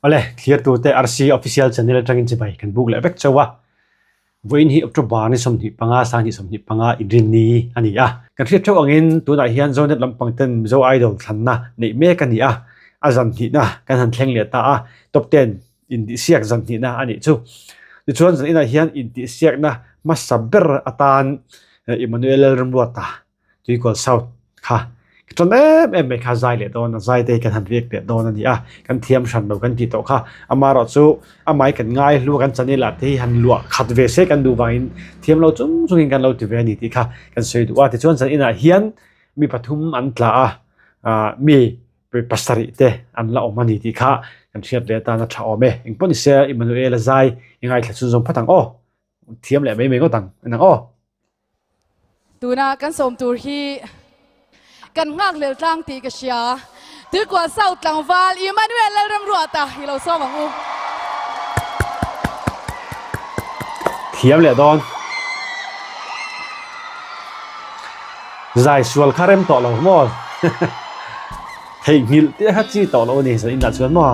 Awle, thlirtute RC Official Channel atangin chibai kan buk leh vek chauh a. Vawiin hi October ni 25, sanghnih 25 inrinni a ni a. Kan hriat theuh angin tunah hian Zonet lampang ten Mizo Idol thlanna neih mek a ni a, a zan hnihna kan han thleng leh ta a, top ten intihsiak zan hnihna a nih chu. Tichuan zan inah hian intihsiakna hmasa ber atan Emmanuel Lalremruata Tuikual South kha ka tan em em mai kha zai leh dawn a, zai te hi kan han riak leh dawn a ni a, kan thiam hran lo kan tih tawh kha. Amaherawhchu amah hi kan ngai hlu a, kan channel ah te hi han luah khat ve se kan duh vangin thiam lo chung chungin kan lo ti ve a ni tih kha kan sawi duh a. Tichuan zan inah hian mi pathum an tla a, ah mi pasarih te an la awm a ni tih kha kan hriat ve atan a tha awm e. Engpawh ni se Emmanuel-a zai i ngaithla chhunzawm phawt ang aw. Thiam leh mai mai ngawt ang en ang aw. Tuna kan sawm tur hi kan nghakhlel tlang tih ka hria. Tuikual South tlangval Emmanuel Lalramruata i lo sawm ang u. Thiam leh dawn. Zai sual kha rem tawh lo maw? Theihnghilh te kha chi tawh lo a ni zan inah chuan maw?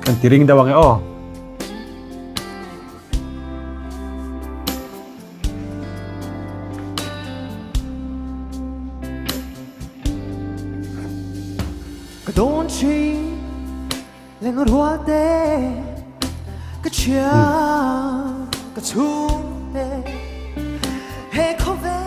Kan ti ring deuh ang e aw. Ka dawn thin leng rual te ka chhia ka chhung te he khawvel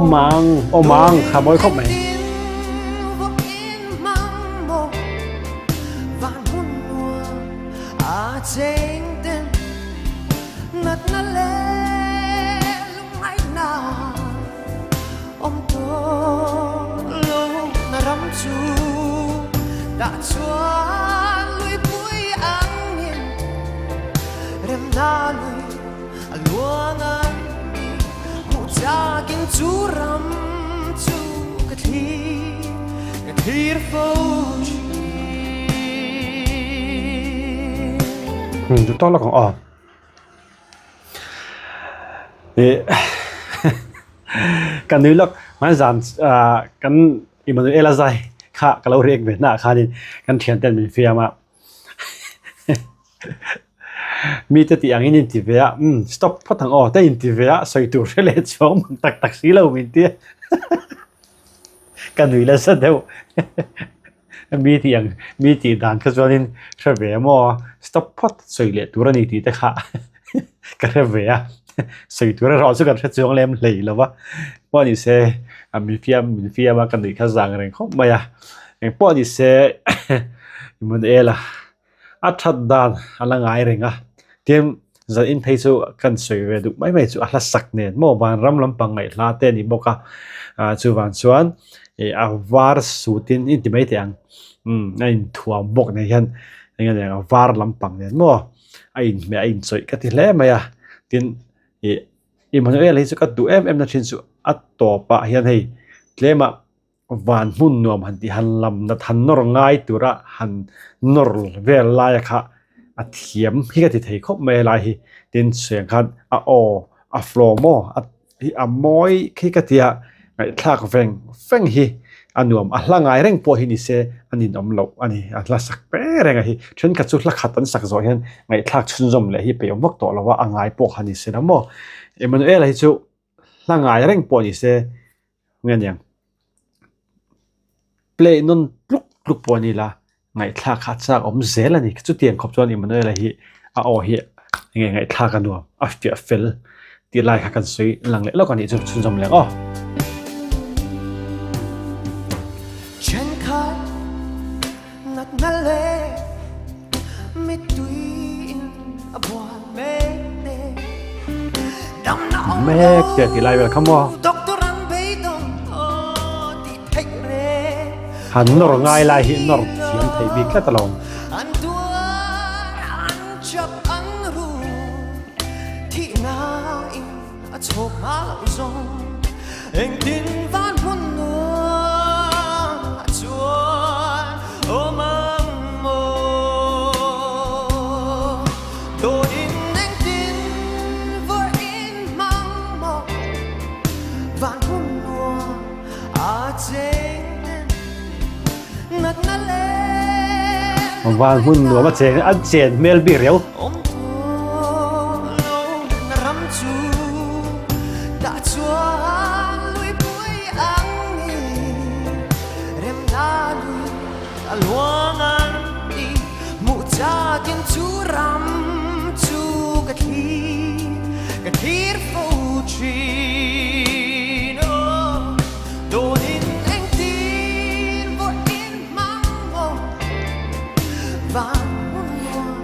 Awm ang awm ang kha mawi khawp mai. Duh tawk lawk ang aw. Ih ka nui lawk hmanzan ah kan Emmanuel-a zai kha ka lo riak ve hnaah khanin kan thianten min fiam a mite tih angin in ti ve a umm stop phawt ang aw te in ti ve a sawi tur hre leh chuang mang tak tak si lo min ti a ka nui nasa deuh. Mi tih ang, mi tih dan kha chuanin hre ve maw, stop phawt sawi leh tur a ni tih te kha ka hre ve a, sawi tur erawh chu kan hre chuang lem hlei lo va, pawh ni se a min fiam min fiam a ka nuih kha zang reng khawp mai a, eng pawh ni se Immanuel-a a that dan a la ngai reng a, tin zan in phei chu kan sawi ve duh mai mai chu a hla sak nen maw vanram lampang ngaihhla te a ni bawk a, ah chuvang chuan ih a var sutin in ti mai teh ang umm a inthuam bawk nen hian eng nge a var lampang nen maw a inhmeh a inchawih ka ti hle mai a, tin ih Immanuel hi chu ka duh em em na thin chu a tawpah hian hei tlema. Van hmun nuam han tih han lam nat han nawr ngai tura han nawr vel laia kha a thiam hi ka ti thei khawp mai helai hi tin chheng khan a aw a flow maw a hi a mawi khi ka tia ngaihthlak veng veng hi a nuam a hla ngai reng pawh hi ni se a ninawm loh a ni a hla sak pe reng a hi thenkhat chu hla khat an sak zawh hian ngaihthlak chhunzawm leh hi peihawm vak tawh lo a a ngai pawh kha ni se la maw Emmanuel-a hi chu hla ngai reng pawh ni se nge niang play nawn tluk tluk pawh a ni la ngaihthlak kha a chak awm zel a ni chutiang khawp chuan Emmanuel-a hi a aw hi enge ngaihthlak a nuam a fiah fel tih lai kha kan sawi lang leh lawk a nih chu chhunzawm leh ang aw. Mek te tih lai vel kha maw. Han nawr ngai lai hi nawr thiam thei bik tlat alawm. thawk hma loh zawng engtin van hmun nuam ah chuan awm ang maw Dawt in engtin vawiin hmang maw van hmun nuam a cheng ten natna leh Van hmun nuam a cheng an chen hmel bik riau. Awm tawh lo na ram chu tah chuan luipui ang ni remna lui a luang ang ni hmuh chakin chu ram chu ka thlir ka thlir fo thin aw dawnin engtin vawiin hmang maw van hmun nuam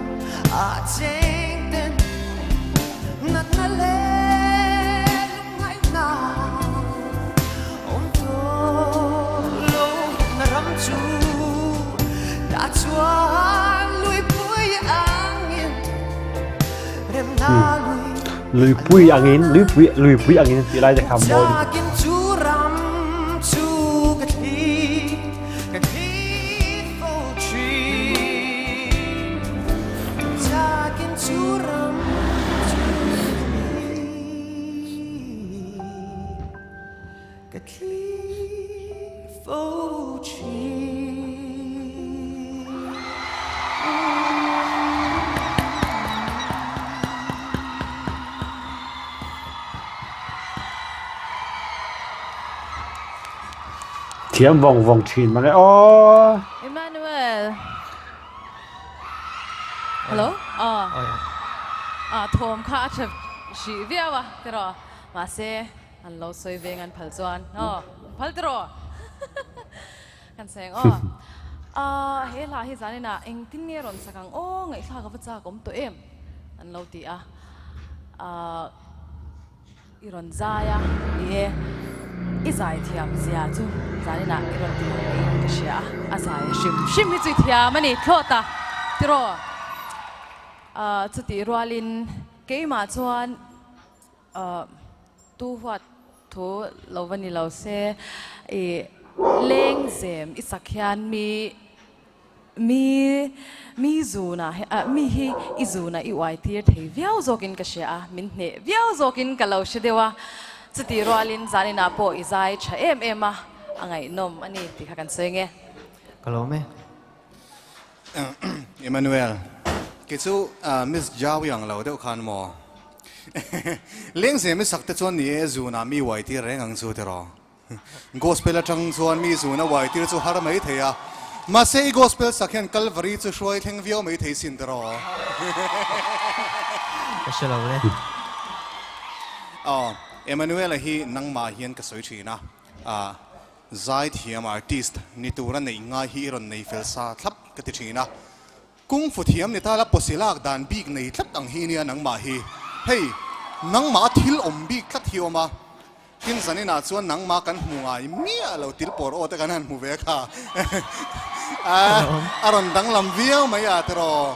a cheng ten natna leh lungngaihna awm tawh lo na ram chu tah chuan luipui angin remna lui Luipui angin luipui luipui angin tih lai te kha mawi Chakin chu ram chu ka thlir ka thlir fo thin Chakin chu ram chu ka thlir ka thlir fo thin. Thiam vawng vawng thin mang e aw. Emmanuel. Hello. Ah. Ah thawm kha a tha hrih viau a tiraw. Mahse an lo sawi veng an phal chuan aw phal tiraw. Kan sawi ang aw. Ah he hla hi zaninah engtin nge rawn sak ang aw ngaihthlak a va chak awm tawh em an lo ti a. Ah. I rawn zai a, ni e, i zai thiam zia chu zaninah i rawn ti lang niin ka hria a, a zai hrim hrim hi chu i thiam a ni thlawt a, tiraw? Chutih rualin keimah chuan tu huat thu lo va ni lo se, i lengzem i sak hian mi Mi, mi zuna hi, ah, mi hi i zuna i uai tir thei viau zawkin ka hria a, min hneh viau zawkin ka lo hre deuh a. Chutih rualin zaninah pawh i zai tha em em a, a ngaihnawm a ni tih kha kan sawi nge. Ka lawm e. Emmanuel, kei chu Miss Jaui ang lo deuh khan maw? Lengzem i sak te chuan ni e zunah mi uai tir reng ang chu tiraw? Gospel atang chuan mi zun a uai tir chu har mai thei a, mahse i gospel sak hian Kalvari chu hruai thleng viau mai thei sin tiraw? Ka hre lo le. Aw, Emmanuel-a hi nangmah hian ka sawi thin a, ah, zaithiam artist ni tura neih ngai hi i rawn nei fel sa thlap ka ti thin a. Kung fu thiam ni ta la pawsi lak dan bik nei tlat ang hi nia nangmah hi. Hei, nangmah a thil awm bik tlat hi awm a. Tin zaninah chuan nangmah kan hmu ngai miah lo til pawr aw te kan han hmu ve kha. A rawn danglam viau mai a tiraw.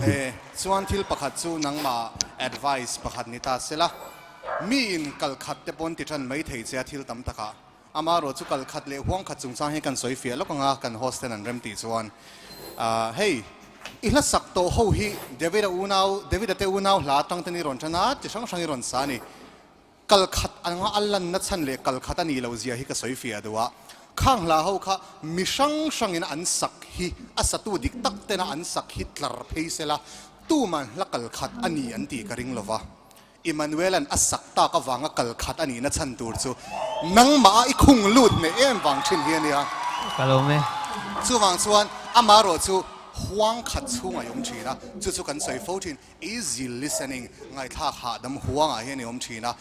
E, chuan thil pakhat chu nangmah advice pakhat ni ta sela. Mi in kal khat te pawn ti tan mai thei che a thil tam takah. Amaherawh chu kal khat leh huang khat chungchang hi kan sawi fiah lawk ang a, kan host ten an rem tih chuan hei i hla sak tawh ho hi David-a unau, David-a te unau hla atang ten i rawn tan a, chi hrang hrang i rawn sa a ni. Kal khat anga a lanna chhan leh kal khat a nih loh zia hi ka sawi fiah duh a. Khang hla ho kha mi hrang hrangin an sak hi a satu dik tak tena an sak hi tlar phei sela tuman hla kal khat a ni an tih ka ring lova. Emmanuel-a'n a sak tak avanga kal khat a nihna chhan tur chu nangmah a i khung lut hneh em vang thin hi a nia. Ka lo me. Chuvang chuan amaherawh chu huang khat chhungah i awm thin a, chu chu kan sawi fo thin, easy listening, ngaihthlak hahdam huangah hian i awm thin a,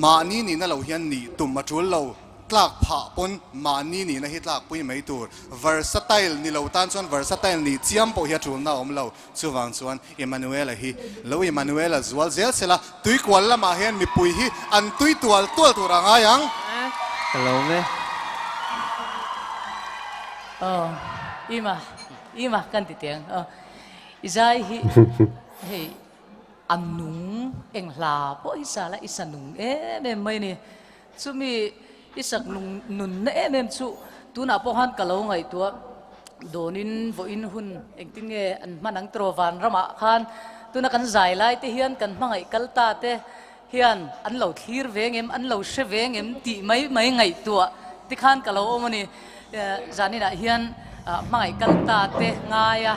mahni nihna lo hian nih tum a tul lo. Tlak phah pawn mahni nihna hi tlakpui mai tur. Versatile ni lo tan chuan versatile nih chiam pawh hi a tulna a awm lo. Chuvang chuan Emmanuela hi lo Emmanuela zual zel sela, tuikual lamah hian mipui hi an tui tual tual tur a ngai ang. Ka lawm e. Aw, Ima, Ima kan ti teng. Aw, i zai hi hei. A nung eng hla pawh hi sa la i sa nung em em mai a ni. Chumi i sak nung nunna em em chu tunah pawh khan ka lo ngaihtuah dawnin vawiin hun engtin nge an hman ang tiraw vanramah khan tuna kan zai lai te hian kan hmangaih kal ta te hian an lo thlir ve ngem an lo hre ve ngem tih mai mai ngaihtuah tikhan ka lo awm a ni. Zaninah hian hmangaih kal ta te ngaia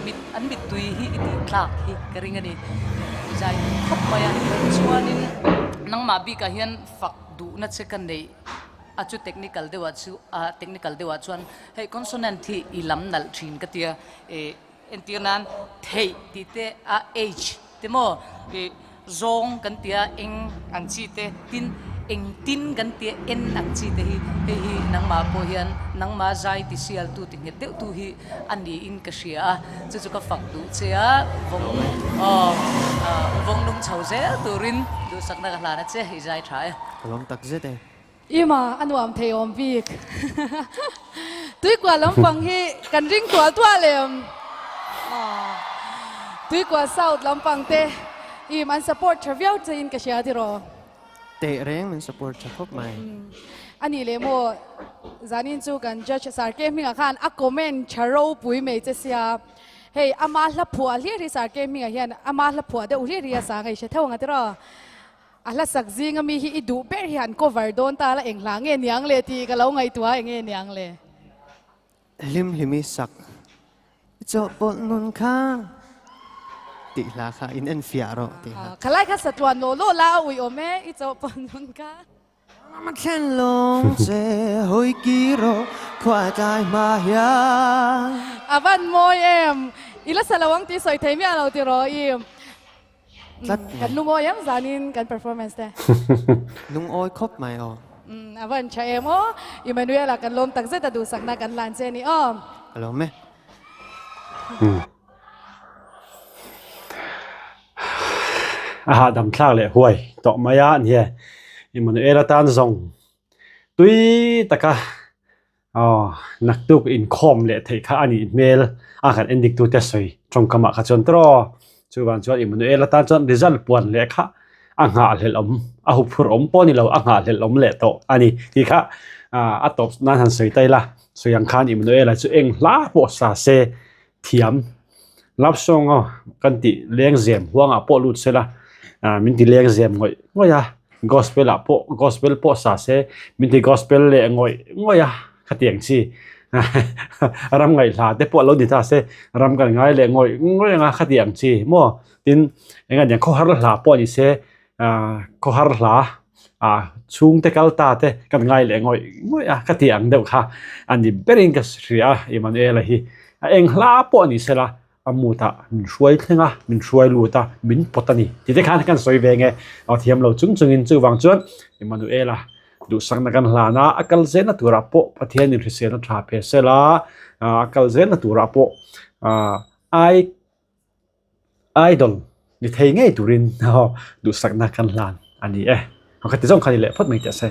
mit an mittui hi i tih tlak hi ka ring a ni. I zai duh khawp mai a, chuanin nangmah bikah hian fak duhna che ka neih a chu technical deuhah chu technical deuhah chuan hei consonant hi i lam nalh thin ka tia ih Entir nan theih tih te a H te maw ih zawng kan tia eng ang chi te tin eng tin kan tia en ang chi te hi hei hi nangmah pawh hian nangmah zai ti sial tu ti nghet deuh tu hi a niin ka hria a chu chu ka fak duh che a vawng aw vawng lung chho zel turin duhsakna ka hlan a che i zai tha e. Ka lawm tak zet e. Ima a nuam thei awm bik. Tuikua lampang hi kan ring tual tual em? Tuikua South lampang te im an support tha viau che in ka hria tiraw? Teh reng min support tha khawp mai. A nih leh maw zanin chu kan judge Sarke hmingah khan a comment tha ropui mai che sia. Hei ama hla phuah hlir hi Sarke hmingah hian ama hla phuah deuh hlir hi a sang a i hre theuh ang a tiraw? A hla sak zinga mi hi i duh ber hi han cover dawn ta la eng hla nge niang le tih ka lo ngaihtuah a enge niang le? Hlim hlimi sak i chawhpawlh nun kha tih hla kha in en fiah rawh tih kha. Khalai kha satluan law law la a ui awm e i chawhpawlh nun kha. Ram a thlen lawng che hawi ki rawh khua tlai hma hian. A van mawi em? I la sa lo ang tih sawi thei miah lo tiraw i? tlat mai. Kan lungawi em zanin kan performance te. Lungawi khawp mai aw. A van tha em aw. Emmanuel-a kan lawm tak zet a duhsakna kan hlan che a ni aw. Ka lawm e. A hahdam thlak leh huai tawh mai a nia. Emmanuel-a tan zawng tui taka Aw, naktuk inkhawm leh theih kha a nih hmel a kan endik tute sawi tawngkamah kha chuan tawh. Chuvang chuan Emmanuel atan chuan result puan leh kha a nghahhlelh awm, a huphurh awm pawh a ni lo, a nghahhlelh awm leh tawh a ni tih kha a tawp nan han sawi ta ila. Sawi ang khan Emmanuel-a chu eng hla pawh sa se thiam love song aw kan tih lengzem huangah pawh lut se la ah min ti lengzem ngawih ngawih a gospel ah pawh gospel pawh sa se min ti gospel leh ngawih ngawih a khatiang chi ram ngaihhla te pawh lo ni ta se ram kan ngai leh ngawih ngawih anga khatiang chi maw tin eng aniang khawhar hla pawh ni se ah khawhar hla ah chhungte kal ta te kan ngai leh ngawih ngawih a ka tih ang deuh kha a ni berin ka hria a Emmanuel-a hi a eng hla pawh a ni sela a mut ah min hruai thleng a min hruai lut a min pawt a ni tih te khan kan sawi ve nge a thiam lo chung chungin chuvang chuan Emmanuel-a duhsakna kan hlan a a kal zelna turah pawh Pathianin hriselna tha pe sela ah a kal zelna turah pawh ah ai Idol ni thei ngei turin duhsakna kan hlan a ni e. Ka ti zawng kha ni leh phawt mai teh se.